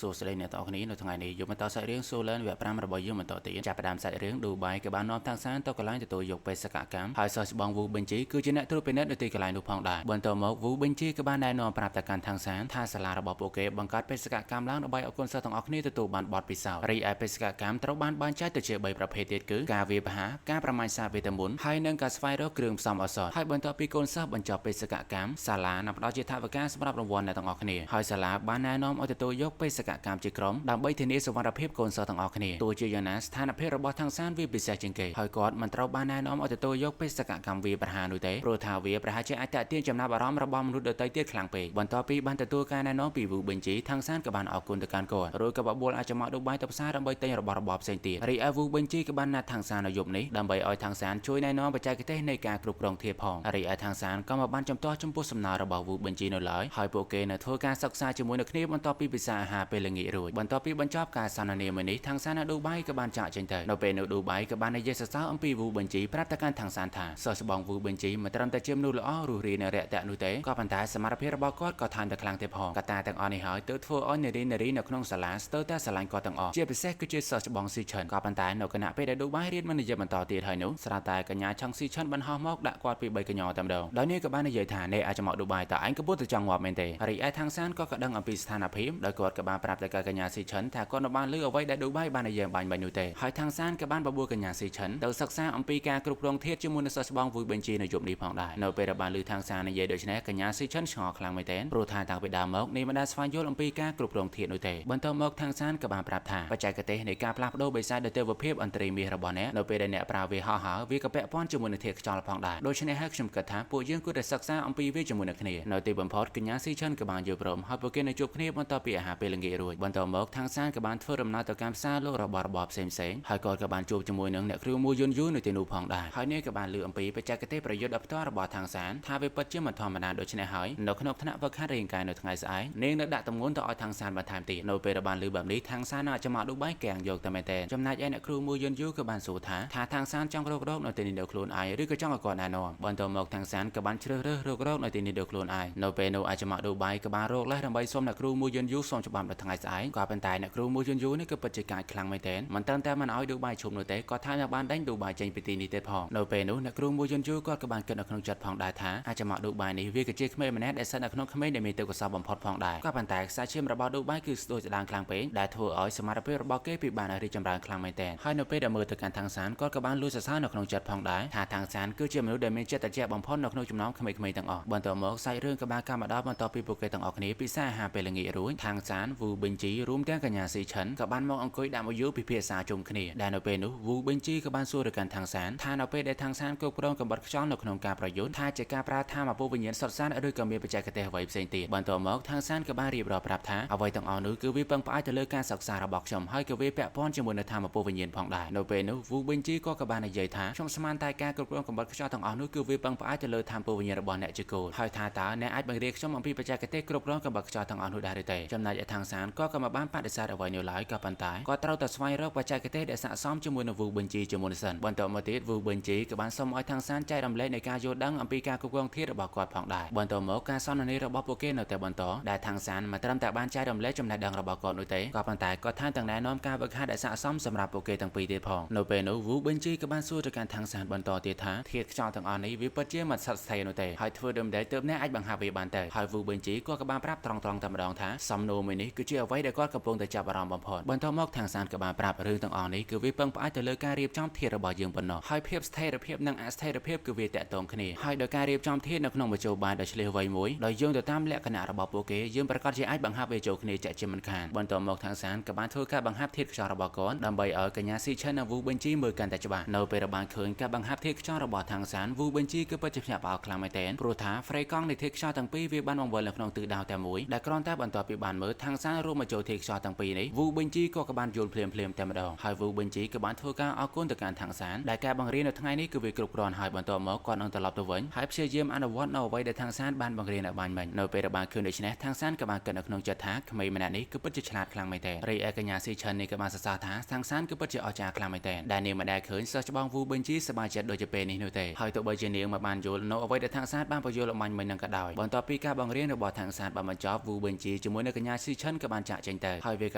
សួស្តីអ្នកទាំងអស់គ្នានៅថ្ងៃនេះយកបន្តសាច់រឿង Soul Land វគ្គ5របស់យើងបន្តទៀតចាប់ផ្ដើមសាច់រឿងឌូបៃក៏បាននាំតាំងសានទៅកន្លែងទទួលយកបេសកកម្មហើយសិស្សច្បងវូបិនជីគឺជាអ្នកត្រួតពិនិត្យនៅទីកន្លែងនោះផងដែរបន្ទាប់មកវូបិនជីក៏បានណែនាំប្រាប់ទៅកាន់តាំងសានថាសាលារបស់ពួកគេបង្កើតបេសកកម្មឡើងដើម្បីឲ្យកូនសិស្សទាំងអស់គ្នាទទួលបានបទពិសោធន៍រីឯបេសកកម្មត្រូវបានបែងចែកទៅជា3ប្រភេទទៀតគឺការវាយប្រហារការប្រមាញ់សារវេទមន្តហើយនិងការស្វែងរកគ្រឿងផ្សំឱសថហើយបន្ទាប់ពីកូនសិស្សបញ្ចប់បេសកកម្មសាលានឹងផ្ដល់ជាថវិកាសម្រាប់រង្វាន់អ្នកទាំងអស់គ្នាហើយសាលាបានណែនាំឲ្យទទួលយកបេសកកម្មជាក្រុមដើម្បីធានាសុវត្ថិភាពកូនសិស្សទាំងអស់គ្នាទោះជាយ៉ាងណាស្ថានភាពរបស់ថងសានវាពិសេសជាងគេហើយគាត់មិនត្រូវបានណែនាំឲ្យទទួលយកបេសកកម្មវាយប្រហារនោះទេព្រោះថាវាប្រហែលជាអាចទាក់ទាញចំណាប់អារម្មណ៍របស់មនុស្សដទៃទៀតខ្លាំងពេកបន្ទាប់ពីបានទទួលការណែនាំពីវូបិនជីថងសានក៏បានអរគុណទៅកាន់គាត់រួចក៏បបួលអាចមកឌូបៃទៅផ្សារដើម្បីទិញរបស់របរផ្សេងទៀតរីឯវូបិនជីក៏បានណាត់ថងសាននៅយប់នេះដើម្បីឲ្យថងសានជួយណែនាំបច្ចេកទេសនៃការគ្រប់គ្រងធាតុផងរីឯថងសានក៏មកបានចំទាស់ចំពោះសំណើរបស់វូបិនជីនៅឡើយហើយពួកគេនៅធ្វើការសិក្សាជាមួយនឹងគ្នាបន្ទាប់ពីពិសាអាហារពេលល្ងាចរួចបន្ទាប់ពីបញ្ចប់ការសន្ទនាមួយនេះថងសាននៅឌូបៃក៏បានចាកចេញទៅនៅពេលនៅឌូបៃក៏បាននិយាយសរសើរអំពីវូបិនជីប្រាប់ទៅកាន់ថងសានថាសិស្សច្បងវូបិនជីមិនត្រឹមតែជាមនុស្សល្អរស់រាននិងរាក់ទាក់នោះទេក៏ប៉ុន្តែសមត្ថភាពរបស់គាត់ក៏ថែមតែខ្លាំងទៀតផងកត្តាទាំងអស់នេះហើយទើបធ្វើឲ្យនារីនារីនៅក្នុងសាលាស្ទើរតែស្រឡាញ់គាត់ទាំងអស់ជាពិសេសគឺជាសិស្សច្បងស៊ីឈិនក៏ប៉ុន្តែនៅខណៈពេលដែលឌូបៃរៀនមិននិយាយបន្តទៀតហើយនោះស្រាប់តែកញ្ញាឆឹងស៊ីឈិនបានហោះមកដាក់គាត់ពី3កញ្ញតែម្ដងដោយនេះក៏បាននិយាយថានេះអាចមកឌូបៃតើឯងកំពុងតែចង់ងាប់មែនទេរីឯថងសានក៏ក៏ដឹងអំពីស្ថានភាពដោយគាត់ក៏បានប្រាប់ទៅកញ្ញាស៊ីឈិនថាគាត់នៅបានឮអ្វីដែលឌូបៃបាននិយាយបាញ់បាញ់នោះទេហើយថងសានក៏បានបបួលកញ្ញាស៊ីឈិនទៅសិក្សាអំពីការគ្រប់គ្រងធាតុជាមួយនឹងសិស្សច្បងវូបិនជីនៅយប់នេះផងដែរនៅពេលដែលបានឮថងសាននិយាយដូច្នេះកញ្ញាស៊ីឈិនឆ្ងល់ខ្លាំងមែនទែនព្រោះថាតាំងពីដើមមកនាងមិនដែលស្វែងយល់អំពីការគ្រប់គ្រងធាតុនោះទេបន្ទាប់មកថងសានក៏បានប្រាប់ថាបច្ចេកទេសនៃការផ្លាស់ប្ដូរបិសាចដោយទេវភាពអន្ត្រីមាសរបស់អ្នកនៅពេលដែលអ្នកប្រើវាហោះហើរវាក៏ពាក់ព័ន្ធជាមួយនឹងធាតុខ្យល់ផងដែរដូច្នេះហើយខ្ញុំគិតថាពួកយើងគួរតែសិក្សាអំពីវាជាមួយនឹងគ្នានៅទីបំផុតកញ្ញាស៊ីឈិនក៏បានយល់ព្រមហើយពួកគេនៅជួបគ្នាបន្ទាប់ពីអាហារពេលល្ងាចរួចបន្ទាប់មកថងសានក៏បានធ្វើដំណើរទៅកាន់ផ្សារលក់របស់របរផ្សេងៗហើយគាត់ក៏បានជួបជាមួយនឹងអ្នកគ្រូមួយយុនយូនៅទីនោះផងដែរហើយនេះក៏បានលើអំពីបច្ចេកទេសប្រយុទ្ធដ៏ផ្ទាល់របស់ថងសានថាវាពិតជាមិនធម្មតាដូច្នេះហើយនៅក្នុងថ្នាក់វឹកហាត់រាងកាយនៅថ្ងៃស្អែកនាងនៅដាក់ទម្ងន់ទៅឲ្យថងសានបន្ថែមទៀតនៅពេលដែលបានលើបែបនេះថងសានអាចមកឌូបៃកាំងយកតែមែនទេចំណែកឯអ្នកគ្រូមួយយុនយូក៏បានសួរថាថាថងសានចង់រករោគនៅទីនេះដោយខ្លួនឯងឬក៏ចង់ឲ្យគាត់ណែនាំបន្ទាប់មកថងសានក៏បានជ្រើសរើសរករោគនៅទីនេះដោយខ្លួនឯងនៅពេលនោះអាចមកឌូបៃក៏បានរកលេសដើម្បីសុំអ្នកគ្រូមួយយុនយូសុំច្បាប់នៅថ្ងៃស្អែកក៏ប៉ុន្តែអ្នកគ្រូមួយយុនយូនេះក៏ពិតជាកាចខ្លាំងមែនទែនមិនត្រឹមតែមិនឲ្យឌូបៃឈប់នោះទេក៏ថែមទាំងបានដេញឌូបៃចេញពីទីនេះទៀតផងនៅពេលនោះអ្នកគ្រូមួយយុនយូគាត់ក៏បានគិតនៅក្នុងចិត្តផងដែរថាអាចមកឌូបៃនេះវាក៏ជាក្មេងម្នាក់ដែលស្ថិតនៅក្នុងក្មេងដែលមានទេពកោសល្យបំផុតផងដែរក៏ប៉ុន្តែខ្សែឈាមរបស់ឌូបៃគឺស្ដួចស្ដាងខ្លាំងពេកដែលធ្វើឲ្យសមត្ថភាពរបស់គេពិបាកនឹងរីកចម្រើនខ្លាំងមែនទែនហើយនៅពេលដែលមើលទៅកាន់ថងសានគាត់ក៏បានលួចសរសើរនៅក្នុងចិត្តផងដែរថាថងសានគឺជាមនុស្សដែលមានចិត្តត្រជាក់បំផុតនៅក្នុងចំណោមក្មេងៗទាំងអស់បន្ទាប់មកសាច់រឿងក៏បានកាប់មកដល់បន្ទាប់ពីពួកគេទាំងអស់គ្នាពិសាអាហារពេលល្ងាចរួចថងសានវូបិនជីរួមទាំងកញ្ញាស៊ីឈិនក៏បានមកអង្គុយដាក់មកយូពិភាក្សាជុំគ្នាដែលនៅពេលនោះវូបិនជីក៏បានសួរទៅកាន់ថងសានថានៅពេលដែលថងសានគ្រប់គ្រងកម្រិតខ្យល់នៅក្នុងការប្រយុទ្ធថាជាការប្រើធម៌ពលវិញ្ញាណសុទ្ធសាធឬក៏មានបច្ចេកទេសអ្វីផ្សេងទៀតបន្ទាប់មកថងសានក៏បានរៀបរាប់ប្រាប់ថាអ្វីទាំងអស់នោះគឺវាពឹងផ្អែកទៅលើការសិក្សារបស់ខ្ញុំហើយក៏វាពាក់ព័ន្ធជាមួយនឹងធម៌ពលវិញ្ញាណផងដែរនៅពេលនោះវូបិនជីក៏ក៏បាននិយាយថាខ្ញុំស្មានតែការគ្រប់គ្រងកម្រិតខ្យល់ទាំងអស់នោះគឺវាពឹងផ្អែកទៅលើធម៌ពលវិញ្ញាណរបស់អ្នកជាគោលហើយថាតើអ្នកអាចបង្រៀនខ្ញុំអំពីបច្ចេកទេសគ្រប់គ្រងកម្រិតខ្យល់ទាំងអស់នោះដែរឬទេចំណែកឯថងសានក៏ក៏មិនបានបដិសេធអ្វីនោះឡើយក៏ប៉ុន្តែគាត់ត្រូវតែស្វែងរកបច្ចេកទេសដែលស័ក្តិសមជាមួយនឹងវូបិនជីជាមុនសិនបន្ទាប់មកទៀតវូបិនជីក៏បានសុំឲ្យថងសានចែករំលែកនៃការយល់ដឹងអំពីការគ្រប់គ្រងធាតុរបស់គាត់ផងដែរបន្ទាប់មកការសន្ទនារបស់ពួកគេនៅតែបន្តដែលថងសានមិនត្រឹមតែបានចែករំលែកចំណេះដឹងរបស់គាត់នោះទេក៏ប៉ុន្តែគាត់ថែមទាំងណែនាំការវឹកហាត់ដែលស័ក្តិសមសម្រាប់ពួកគេទាំងពីរទៀតផងនៅពេលនោះវូបិនជីក៏បានសួរទៅកាន់ថងសានបន្តទៀតថាធាតុខ្យល់ទាំងអស់នេះវាពិតជាមិនស្ថិតស្ថេរនោះទេហើយធ្វើដូចម្តេចទើបអ្នកអាចបង្ហាប់វាបានទៅហើយវូបិនជីក៏ក៏បានប្រាប់ត្រង់ៗតែម្ដងថាសំណួរមួយនេះគឺជាអ្វីដែលគាត់កំពុងតែចាប់អារម្មណ៍បំផុតបន្ទាប់មកថងសានក៏បានប្រាប់រឿងទាំងអស់នេះគឺវាពឹងផ្អែកទៅលើការរៀបចំធាតុរបស់យើងប៉ុណ្ណោះហើយភាពស្ថិរភាពនិងអស្ថិរភាពគឺវាតាក់ទងគ្នាហើយដោយការរៀបចំធាតុនៅក្នុងមធ្យោបាយដ៏ឆ្លាតវៃមួយដោយយោងទៅតាមលក្ខណៈរបស់ពួកគេយើងប្រកាសជាអាចបង្ហាប់វាចូលគ្នាជាក់ជាមិនខានបន្ទាប់មកថងសានក៏បានធ្វើការបង្ហាប់ធាតុខ្យល់របស់គាត់ដើម្បីឲ្យកញ្ញាស៊ីឈិននិងវូបិនជីមើលកាន់តែច្បាស់នៅពេលដែលបានឃើញការបង្ហាប់ធាតុខ្យល់របស់ថងសានវូបិនជីគឺពិតជាភ្ញាក់ផ្អើលខ្លាំងមែនទែនព្រោះថាហ្វ្រេកង់នៃធាតុខ្យល់ទាំងពីរវាបានបង្វិលនៅក្នុងទិសដៅតែមួយដែលគ្រាន់តែបន្ទាប់ពីបានមើលថងសានរួមមកចូលធាតុខ្យល់ទាំងពីរនេះវូបិនជីក៏ក៏បានយល់ភ្លាមៗតែម្ដងហើយវូបិនជីក៏បានធ្វើការអរគុណទៅកាន់ថងសានដែលការបង្រៀននៅថ្ងៃនេះគឺវាគ្រប់គ្រាន់ហើយបន្ទាប់មកគាត់នឹងត្រឡប់ទៅវិញហើយព្យាយាមអនុវត្តនៅអ្វីដែលថងសានបានបង្រៀនឲ្យបានមិញនៅពេលដែលបានឃើញដូច្នេះថងសានក៏បានគិតនៅក្នុងចិត្តថាក្មេងម្នាក់នេះគឺពិតជាឆ្លាតខ្លាំងមែនទែនរីឯកញ្ញាស៊ីឈិននេះក៏បានសរសើរថាថងសានគឺពិតជាអស្ចារ្យខ្លាំងមែនទែនដែលនាងមិនដែលឃើញសិស្សច្បងវូបិនជីសប្បាយចិត្តដូចជាពេលនេះនោះទេហើយទោះបីជានាងមិនបានយល់នៅអ្វីដែលថងសានបានពន្យល់អំបញ្ញមិញនឹងក៏ដោយបន្ទាប់ពីការបង្រៀនរបស់ថងសានបានបញ្ចប់វូបិនជីជាមួយនឹងកញ្ញាស៊ីឈិនក៏បាន បានចាក់ចេញទៅហើយវាក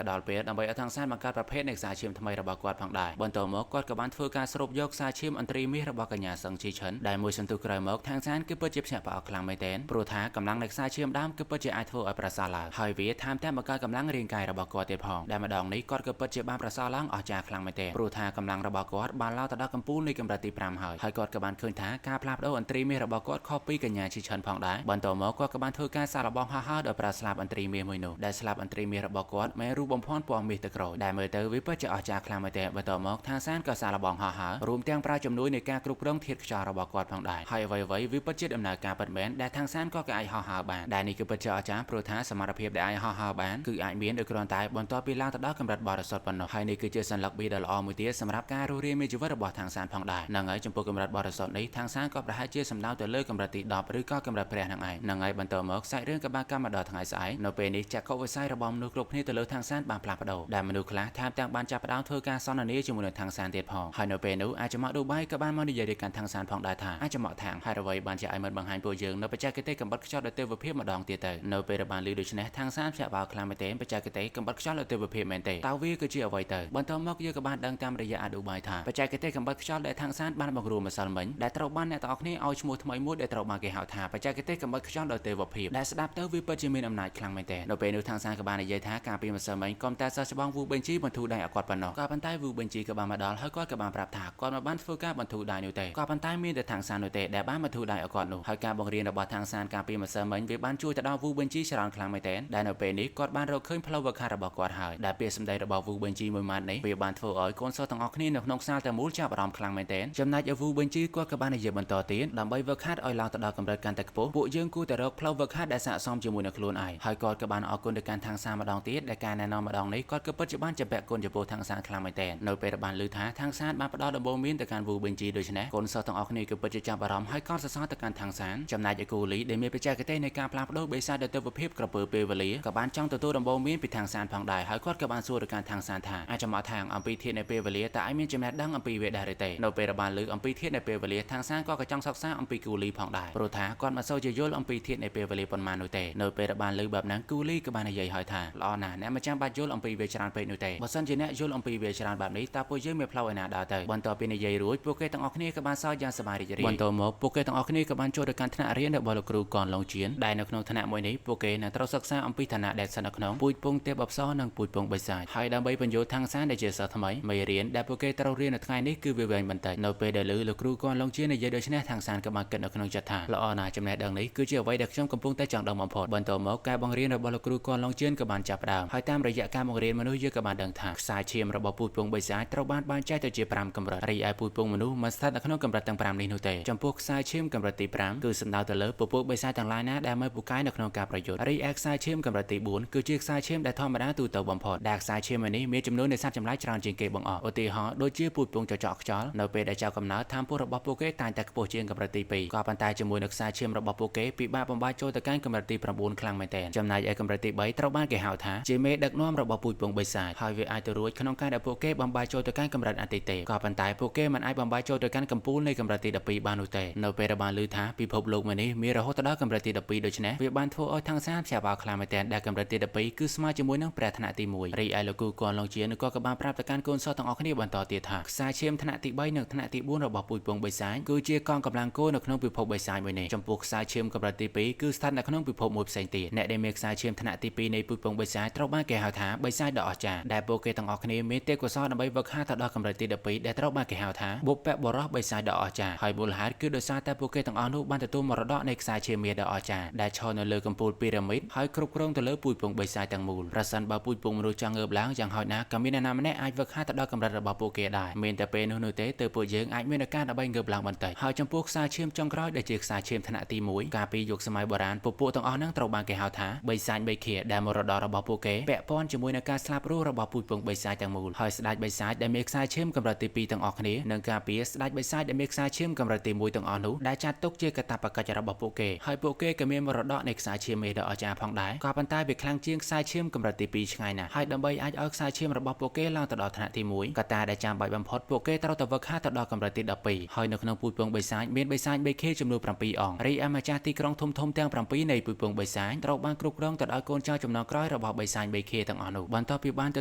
៏ដល់ពេលដើម្បីឲ្យថងសានបង្កើតប្រភេទនៃខ្សែឈាមថ្មីរបស់គាត់ផងដែរបន្ទាប់មកគាត់ក៏បានធ្វើការស្រូបយកខ្សែឈាមអន្ត្រីមាសរបស់កញ្ញាសឹងជីឈិនដែលមួយសន្ទុះក្រោយមកថងសានគឺពិតជាភ្ញាក់ផ្អើលខ្លាំងមែនទែនព្រោះថាកម្លាំងនៃខ្សែឈាមដើមគឺពិតជាអាចធ្វើឲ្យប្រសើរឡើងហើយវាថែមទាំងបង្កើតកម្លាំងរាងកាយរបស់គាត់ទៀតផងដែលម្ដងនេះគាត់ក៏ពិតជាបានប្រសើរឡើងអស្ចារ្យខ្លាំងមែនទែនព្រោះថាកម្លាំងរបស់គាត់បានឡើងទៅដល់កំពូលនៃកម្រិតទី5ហើយហើយគាត់ក៏បានឃើញថាការផ្លាស់ប្ដូរអន្ត្រីមាសរបស់គាត់ខុសពីកញ្ញាជីឈិនផងដែរបន្ទាប់មកគាត់ក៏បានធ្វើការសាកល្បងហោះហើរដោយប្រើស្លាបអន្ត្រីមាសមួយនោះដែលស្លាបអន្ត្រីមាសរបស់គាត់មែនរូបបំភាន់ពណ៌មាសទៅក្រោយដែលមើលទៅវាពិតជាអស្ចារ្យខ្លាំងមែនទែនបន្ទាប់មកថាសានក៏សាកល្បងហោះហើររួមទាំងប្រើជំនួយនៃការគ្រប់គ្រងធាតុខ្យល់របស់គាត់ផងដែរហើយអ្វីៗវាពិតជាដំណើរការពិតមែនដែលថាសានក៏អាចហោះហើរបានដែលនេះគឺពិតជាអស្ចារ្យព្រោះថាសមត្ថភាពដែលអាចហោះហើរបានគឺអាចមានដោយគ្រាន់តែបន្ទាប់ពីឡើងទៅដល់កម្រិតបរិសុទ្ធប៉ុណ្ណោះហើយនេះគឺជាសន្លឹកបៀដ៏ល្អមួយទៀតសម្រាប់ការរស់រានមានជីវិតរបស់ថាសានផងដែរហ្នឹងហើយចំពោះកម្រិតបរិសុទ្ធនេះថាសានក៏ប្រហែលជាសំដៅទៅលើកម្រិតទី10ឬក៏កម្រិតព្រះហ្នឹងឯងហ្នឹងហើយបន្តមកសាច់រឿងក៏បានកម្មមកដល់ថ្ងៃស្អែកនៅពេលនេះចក្ខុវិស័យរបស់មនុស្សគ្រប់គ្នាទៅលើថាសានបានផ្លាស់ប្ដូរដែលមនុស្សខ្លះថែមទាំងបានចាប់ផ្ដើមធ្វើការសន្ទនាជាមួយនឹងថាសានទៀតផងហើយនៅពេលនោះអាចមកឌូបៃក៏បានមកនិយាយទៅកាន់ថាសានផងដែរថាអាចមកថាងហើយអ្វីបានជាឲ្យមិនបង្ហាញពួកយើងនៅបច្ចេកទេសកំបិតខ្យល់ដោយទេវភាពម្ដងទៀតទៅនៅពេលដែលបានឮដូច្នេះថាសានភ្ញាក់ផ្អើលខ្លាំងមែនទែនបច្ចេកទេសកំបិតខ្យល់ដោយទេវភាពមែនទេតើវាគឺជាអ្វីទៅបន្តមកយើងក៏បានដឹងតាមរយៈអាឌូបៃថាបច្ចេកទេសកំបិតខ្យល់ដែលថាសានបានបង្រួមម្សិលមិញដែលត្រូវបានអ្នកទាំងអស់គ្នាឲ្យឈ្មោះថ្មីមួយដែលត្រូវបានគេហៅថាបច្ចេកទេសកំបិតខ្យល់ដោយទេវភាពដែលស្ដាប់ទៅវាពិតជាមានអំណាចខ្លាំងមែនទែននៅពេលនោះថាសានក៏បាននិយាយថាការពីម្សិលមិញកុំតែសិស្សច្បងវូបេនជីបន្ធូរដៃឲ្យគាត់ប៉ុណ្ណោះក៏ប៉ុន្តែវូបេនជីក៏បានមកដល់ហើយគាត់ក៏បានប្រាប់ថាគាត់មិនបានធ្វើការបន្ធូរដៃនោះទេក៏ប៉ុន្តែមានតែថាសាននោះទេដែលបានបន្ធូរដៃឲ្យគាត់នោះហើយការបង្រៀនរបស់ថាសានកាលពីម្សិលមិញវាបានជួយទៅដល់វូបេនជីច្រើនខ្លាំងមែនទែនដែលនៅពេលនេះគាត់បានរកឃើញផ្លូវវឹកហាត់របស់គាត់ហើយដែលពាក្យសម្ដីរបស់វូបេនជីមួយម៉ាត់នេះវាបានធ្វើឲ្យកូនសិស្សទាំងអស់គ្នានៅក្នុងសាលទាំងមូលចាប់អារម្មណ៍ខ្លាំងមែនទែនចំណែកឯវូបេនជីគាត់ក៏បាននិយាយបន្តទៀតដើម្បីវឹកហាត់ឲ្យឡើងទៅដល់កម្រិតកាន់តែខ្ពស់ពួកយើងគួរតែរកផ្លូវវឹកហាត់ដែលស័ក្តិសមជាមួយនឹងខ្លួនឯងហើយគាត់ក៏បានអរគុណទៅកាន់ថាសាម្ដងទៀតដែលការណែនាំម្ដងនេះគាត់ក៏ពិតជាបានចម្ពាក់គុណចំពោះថាសាខ្លាំងមែនទែននៅពេលដែលបានឮថាថាសាបានផ្ដល់ដំបូន្មានទៅកាន់វូបេនជីដូច្នេះកូនសិស្សទាំងអស់គ្នាក៏ពិតជាចាប់អារម្មណ៍ហើយកោតសរសើរទៅកាន់ថាសាចំណែកឯគូលីដែលមានបច្ចេកទេសនៃការផ្លាស់ប្ដូរបិសាចដោយទិវភាពក្រពើពេលវេលាក៏បានចង់ទទួលដំបូន្មានពីថាសានផងដែរហើយគាត់ក៏បានសួរទៅកាន់ថាសានថាអាចមកថាងអំពីធាតុនៃពេលវេលាតើឯងមានចំណេះដឹងអំពីវាដែរឬទេនៅពេលដែលបានឮអំពីធាតុនៃពេលវេលាថាសានក៏ចង់សិក្សាអំពីគូលីផងដែរព្រោះថាគាត់មិនសូវជាយល់អំពីធាតុនៃពេលវេលាប៉ុន្មាននោះទេនៅពេលដែលបានឮបែបហ្នឹងគូលីក៏បាននិយាយហើយថាល្អណាស់អ្នកមិនចាំបាច់យល់អំពីវាច្រើនពេកនោះទេបើសិនជាអ្នកយល់អំពីវាច្រើនបែបនេះតើពួកយើងមានផ្លូវឯណាដើរទៅបន្ទាប់ពីនិយាយរួចពួកគេទាំងអស់គ្នាក៏បានសើចយ៉ាងសប្បាយរីករាយបន្ទាប់មកពួកគេទាំងអស់គ្នាក៏បានចូលទៅកាន់ថ្នាក់រៀនរបស់លោកគ្រូកនឡុងជៀនដែលនៅក្នុងថ្នាក់មួយនេះពួកគេនឹងត្រូវសិក្សាអំពីឋានៈដែលស្ថិតនៅក្នុងពូជពងទេពអប្សរនិងពូជពងបិសាចហើយដើម្បីបញ្យល់ខាងសានដែលជាសិស្សថ្មីមេរៀនដែលពួកគេត្រូវរៀននៅថ្ងៃនេះគឺវាវែងបន្តិចនៅពេលដែលឮលោកគ្រូកនឡុងជៀននិយាយដូច្នេះខាងសានក៏បានគិតនៅក្នុងចិត្តថាល្អណាស់ចំណេះដឹងនេះគឺជាអ្វីដែលខ្ញុំកំពុងតែចង់ដឹងបំផុតបន្ទាប់មកការបង្រៀនរបស់លោកគ្រូកនឡុងជៀនក៏បានចាប់ផ្ដើមហើយតាមរយៈការបង្រៀនមនុស្សយើងក៏បានដឹងថាខ្សែឈាមរបស់ពូជពងបិសាចត្រូវបានបែងចែកទៅជា5កម្រិតរីឯពូជពងមនុស្សមិនស្ថិតនៅក្នុងកម្រិតទាំង5នេះនោះទេចំពោះខ្សែឈាមកម្រិតទី5គឺសំដៅទៅលើពពួកបិសាចទាំងឡាយណាដែលមិនពូកែនៅក្នុងការប្រយុទ្ធរីឯខ្សែឈាមកម្រិតទី4គឺជាខ្សែឈាមដែលធម្មតាទូទៅបំផុតដែលខ្សែឈាមនេះមានចំនួននៃសត្វចម្លែកច្រើនជាងគេបង្អស់ឧទាហរណ៍ដូចជាពូជពងចចកខ្យល់នៅពេលដែលចៅកំណើតថាមពលរបស់ពួកគេតែងតែខ្ពស់ជាងកម្រិតទី2ក៏ប៉ុន្តែជាមួយនឹងខ្សែឈាមរបស់ពួកគេពិបាកបំបាច់ចូលទៅកាន់កម្រិតទី9ខ្លាំងមែនទែនចំណែកឯកម្រិតទី3ត្រូវបានគេហៅថាជាមេដឹកនាំរបស់ពូជពងបិសាចហើយវាអាចទៅរួចក្នុងការដែលពួកគេបំបាច់ចូលទៅកាន់កម្រិតអតិទេពក៏ប៉ុន្តែពួកគេមិនអាចបំបាច់ចូលទៅកាន់កំពូលនៃកម្រិតទី12បាននោះទេនៅពេលដែលបានឮថាពិភពលោកមួយនេះមានរហូតដល់កម្រិតទី12ដូច្នេះវាបានធ្វើឲ្យខាងសានភ្ញាក់ផ្អើលខ្លាំងមែនទែនដែលកម្រិតទី12គឺស្មើជាមួយនឹងព្រះថ្នាក់ទី1រីឯលោកគ្រូកនឡុងជាក៏បានប្រាប់ទៅកាន់កូនសិស្សទាំងអស់គ្នាបន្តទៀតថាខ្សែឈាមថ្នាក់ទី3និងថ្នាក់ទី4របស់ពូជពងបិសាចគឺជាកងកម្លាំងគោនៅក្នុងពិភពបិសាចមួយនេះចំពោះខ្សែឈាមកម្រិតទី2គឺស្ថិតនៅក្នុងពិភពមួយផ្សេងទៀតអ្នកដែលមានខ្សែឈាមថ្នាក់ទី2នៃពូជពងបិសាចត្រូវបានគេហៅថាបិសាចដ៏អស្ចារ្យដែលពួកគេទាំងអស់គ្នាមានទេពកោសល្យដើម្បីវឹកហាត់ទៅដល់កម្រិតទី12ដែលត្រូវបានគេហៅថាបុព្វបុរសបិសាចដ៏អស្ចារ្យហើយមូលហេតុគឺដោយសារតែពួកគេទាំងអស់នោះបានទទួលមរតកនៃខ្សែឈាមមាសដ៏អស្ចារ្យដែលឈរនៅលើកំពូលពីរ៉ាមីតហើយគ្រប់គ្រងទៅលើពូជពងបិសាចទាំងមូលប្រសិនបើពូជពងមនុស្សចង់ងើបឡើងយ៉ាងហោចណាស់ក៏មានអ្នកណាម្នាក់អាចវឹកហាត់ទៅដល់កម្រិតរបស់ពួកគេដែរមានតែពេលនោះនោះទេទើបពួកយើងអាចមានឱកាសដើម្បីងើបឡើងបន្តិចហើយចំពោះខ្សែឈាមចុងក្រោយដែលជាខ្សែឈាមថ្នាក់ទី1កាលពីយុគសម័យបុរាណពពួកទាំងអស់ហ្នឹងត្រូវបានគេហៅថាបិសាចបីខៀដែលមរតករបស់ពួកគេពាក់ព័ន្ធជាមួយនឹងការស្លាប់រស់របស់ពូជពងបិសាចទាំងមូលហើយស្ដេចបិសាចដែលមានខ្សែឈាមកម្រិតទី2ទាំងអស់គ្នានឹងការពារស្ដេចបិសាចដែលមានខ្សែឈាមកម្រិតទី1ទាំងអស់នោះដែលចាត់ទុកជាកាតព្វកិច្ចរបស់ពួកគេហើយពួកគេក៏មានមរតកនៃខ្សែឈាមមេដ៏អស្ចារ្យផងដែរក៏ប៉ុន្តែវាខ្លាំងជាងខ្សែឈាមកម្រិតទី2ឆ្ងាយណាស់ហើយដើម្បីអាចឲ្យខ្សែឈាមរបស់ពួកគេឡើងទៅដល់ថ្នាក់ទី1កត្តាដែលចាំបាច់បំផុតពួកគេត្រូវតែវឹកហាត់ទៅដល់កម្រិតទី12ហើយនៅក្នុងពូជពងបិសាចមានបិសាចបីខេចំនួន7អង្គរីឯម្ចាស់ទីក្រុងធំៗទាំង7នៃពូជពងបិសាចត្រូវបានគ្រប់គ្រងទៅដោយកូនចៅចំណងក្រោយ ក្រោយរបស់បិសាចបីខេទាំងអស់នោះបន្ទាប់ពីបានទ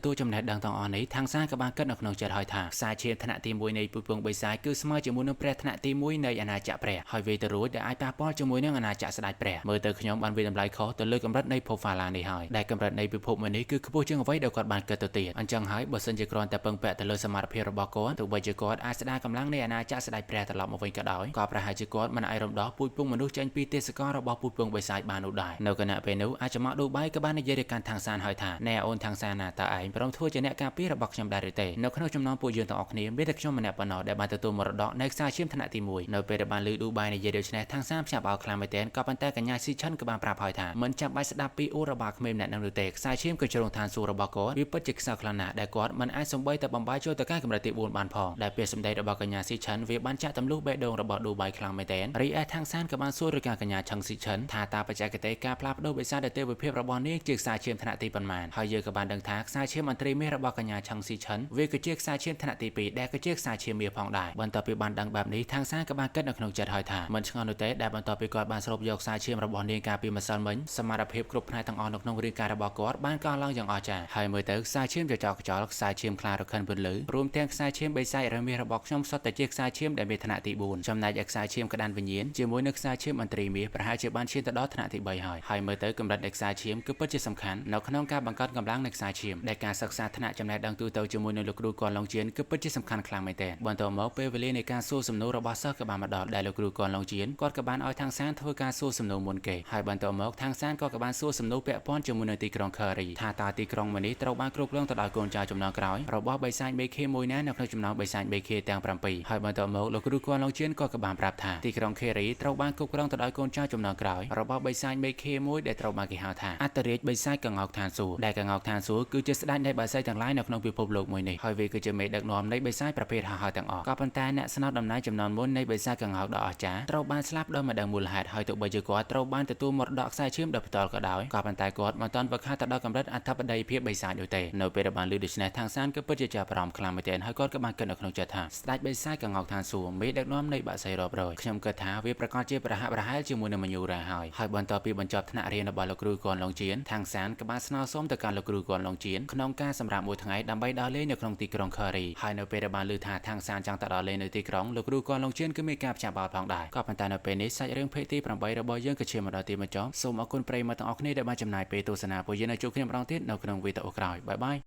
ទួលចំណេះដឹងទាំងអស់នេះថងសានក៏បានគិតនៅក្នុងចិត្តហើយថាខ្សែឈាមថ្នាក់ទី1នៃពូជពងបិសាចគឺស្មើជាមួយនឹងព្រះថ្នាក់ទី1នៃអាណាចក្រព្រះហើយវាទៅរួចដែលអាចប៉ះពាល់ជាមួយនឹងអាណាចក្រស្ដេចព្រះមើលទៅខ្ញុំបានវាតម្លៃខុសទៅលើកម្រិតនៃភពហ្វាឡានេះហើយដែលកម្រិតនៃពិភពមួយនេះគឺខ្ពស់ជាងអ្វីដែលគាត់បានគិតទៅទៀតអញ្ចឹងហើយបើសិនជាគ្រាន់តែពឹងពាក់ទៅលើសមត្ថភាពរបស់គាត់ទោះបីជាគាត់អាចស្ដារកម្លាំងនៃអាណាចក្រស្ដេចព្រះត្រឡប់មកវិញក៏ដោយក៏ប្រហែលជាគាត់មិនអាចរំដោះពូជពងមនុស្សចេញពីទេសកលរបស់ពូជពងបិសាចបាននោះដែរនៅគណៈពេលនោះអាចមកឌូបៃក៏បាននិយាយទៅកាន់ថងសានហើយថាណែអូនថងសានណាតើឯងព្រមធ្វើជាអ្នកការពាររបស់ខ្ញុំដែរឬទេនៅក្នុងចំណោមពួកយើងទាំងអស់គ្នាមានតែខ្ញុំម្នាក់ប៉ុណ្ណោះដែលបានទទួលមរតកនៃខ្សែឈាមថ្នាក់ទី1នៅពេលដែលបានឮឌូបៃនិយាយដូច្នេះថងសានភ្ញាក់ផ្អើលខ្លាំងមែនទែនក៏ប៉ុន្តែកញ្ញាស៊ីឈិនក៏បានប្រាប់ហើយថាមិនចាំបាច់ស្ដាប់ពីអ៊ូរបស់ក្មេងម្នាក់នឹងនោះទេខ្សែឈាមកញ្ជ្រោងឋានសួគ៌របស់គាត់វាពិតជាខ្សោយខ្លាំងណាស់ដែលគាត់មិនអាចសំបីតែបំបាយចូលទៅកាន់កម្រិតទី4បានផងដែលពាក្យសម្ដីរបស់កញ្ញាស៊ីឈិនវាបានចាក់ទម្លុះបេះដូងរបស់ឌូបៃខ្លាំងមែនទែនរីឯថងសានក៏បានសួរឬកាកញ្ញាឆឹងស៊ីឈិនថាតើបច្ចេកទេសការផ្លាស់ប្ដូរបិសាចដែលទេវភាពរបស់នាងជាខ្សែឈាមថ្នាក់ទីប៉ុន្មានហើយយើងក៏បានដឹងថាខ្សែឈាមអន្ត្រីមាសរបស់កញ្ញាឆឹងស៊ីឈិនវាគឺជាខ្សែឈាមថ្នាក់ទី2ដែលគឺជាខ្សែឈាមមាសផងដែរបន្ទាប់ពីបានដឹងបែបនេះថងសានក៏បានគិតនៅក្នុងចិត្តហើយថាមិនឆ្ងល់នោះទេដែលបន្ទាប់ពីគាត់បានស្រូបយកខ្សែឈាមរបស់នាងកាលពីម្សិលមិញសមត្ថភាពគ្រប់ផ្នែកទាំងអស់នៅក្នុងរាងកាយរបស់គាត់បានកោះឡើងយ៉ាងអស្ចារ្យហើយមើលទៅខ្សែឈាមចចកខ្យល់ខ្សែឈាមខ្លារខិនពន្លឺរួមទាំងខ្សែឈាមបិសាចរមាសរបស់ខ្ញុំសុទ្ធតែជាខ្សែឈាមដែលមានថ្នាក់ទី4ចំណែកឯខ្សែឈាមក្តានវិញ្ញាណជាមួយនឹងខ្សែឈាមអន្ត្រីមាសប្រហែលជាបានឈានទៅដល់ថ្នាក់ទី3ហើយហើយមើលទៅកម្រិតនៃខ្សែឈាមគឺពិតជាសំខាន់នៅក្នុងការបង្កើតកម្លាំងនៃខ្សែឈាមដែលការសិក្សាថ្នាក់ចំណេះដឹងទូទៅជាមួយនឹងលោកគ្រូកនឡុងជៀនគឺពិតជាសំខាន់ខ្លាំងមែនទែនបន្ទាប់មកពេលវេលានៃការសួរសំណួររបស់សិស្សក៏បានមកដល់ដែលលោកគ្រូកនឡុងជៀនគាត់ក៏បានឲ្យថងសានធ្វើការសួរសំណួរមុនគេហើយបន្ទាប់មកថងសានក៏បានសួរសំណួរពាក់ព័ន្ធជាមួយនឹងទីក្រុង Curry ថាតើទីក្រុងមួយនេះត្រូវបានគ្រប់គ្រងទៅដោយកូនចៅចំណងក្រោយរបស់បិសាចមេខេមួយណានៅក្នុងចំណោមបិសាចមេខេទាំង7ហើយបន្ទាប់មកលោកគ្រូកនឡុងជៀនក៏បានប្រាប់ថាទីក្រុង Curry ត្រូវបានគ្រប់គ្រងទៅដោយកូនចៅចំណងក្រោយរបស់បិសាចមេខេមួយដែលត្រូវបានគេហៅថាអត្តរាជបិសាចកងោកឋានសួគ៌ដែលកងោកឋានសួគ៌គឺជាស្ដេចនៃបិសាចទាំងឡាយនៅក្នុងពិភពលោកមួយនេះហើយវាគឺជាមេដឹកនាំនៃបិសាចប្រភេទហោះហើរទាំងអស់ក៏ប៉ុន្តែអ្នកស្នើតំណែងចំនួនមុននៃបិសាចកងោកដ៏អស្ចារ្យត្រូវបានស្លាប់ដោយមិនដឹងមូលហេតុហើយទោះបីជាគាត់ត្រូវបានទទួលមរតកខ្សែឈាមដោយផ្ទាល់ក៏ដោយក៏ប៉ុន្តែគាត់មិនទាន់វឹកហាត់ទៅដល់កម្រិតអធិបតីភាពបិសាចនោះទេនៅពេលដែលបានឮដូច្នេះថងសានគឺពិតជាចាប់អារម្មណ៍ខ្លាំងមែនទែនហើយគាត់ក៏បានគិតនៅក្នុងចិត្តថាស្ដេចបិសាចកងោកឋានសួគ៌មេដឹកនាំនៃបក្សីរាប់រយខ្ញុំគិតថាវាប្រកាសជាប្រហាក់ប្រហែលជាមួយនឹងមញូរ៉ាហើយហើយបន្ទាប់ពីបញ្ចប់ថ្នាក់រៀនរបស់លោកគ្រូកនឡុងជៀនថងសានក៏បានស្នើសុំទៅកាន់លោកគ្រូកនឡុងជៀនក្នុងការសម្រាប់មួយថ្ងៃដើម្បីដើរលេងនៅក្នុងទីក្រុង Curry ហើយនៅពេលដែលបានឮថាថងសានចង់ទៅដល់លេងនៅទីក្រុងលោកគ្រូកនឡុងជៀនគឺមានការភ្ញាក់ផ្អើលផងដែរក៏ប៉ុន្តែនៅពេលនេះសាច់រឿងភាគទី8របស់យើងក៏ឈានមកដល់ទីបញ្ចប់សូមអរគុណប្រិយមិត្តទាំងអស់គ្នាដែលបានចំណាយពេលទស្សនាពួកយើងនៅជួបគ្នាម្ដងទៀតនៅក្នុងវីដេអូក្រោយបាយបាយ។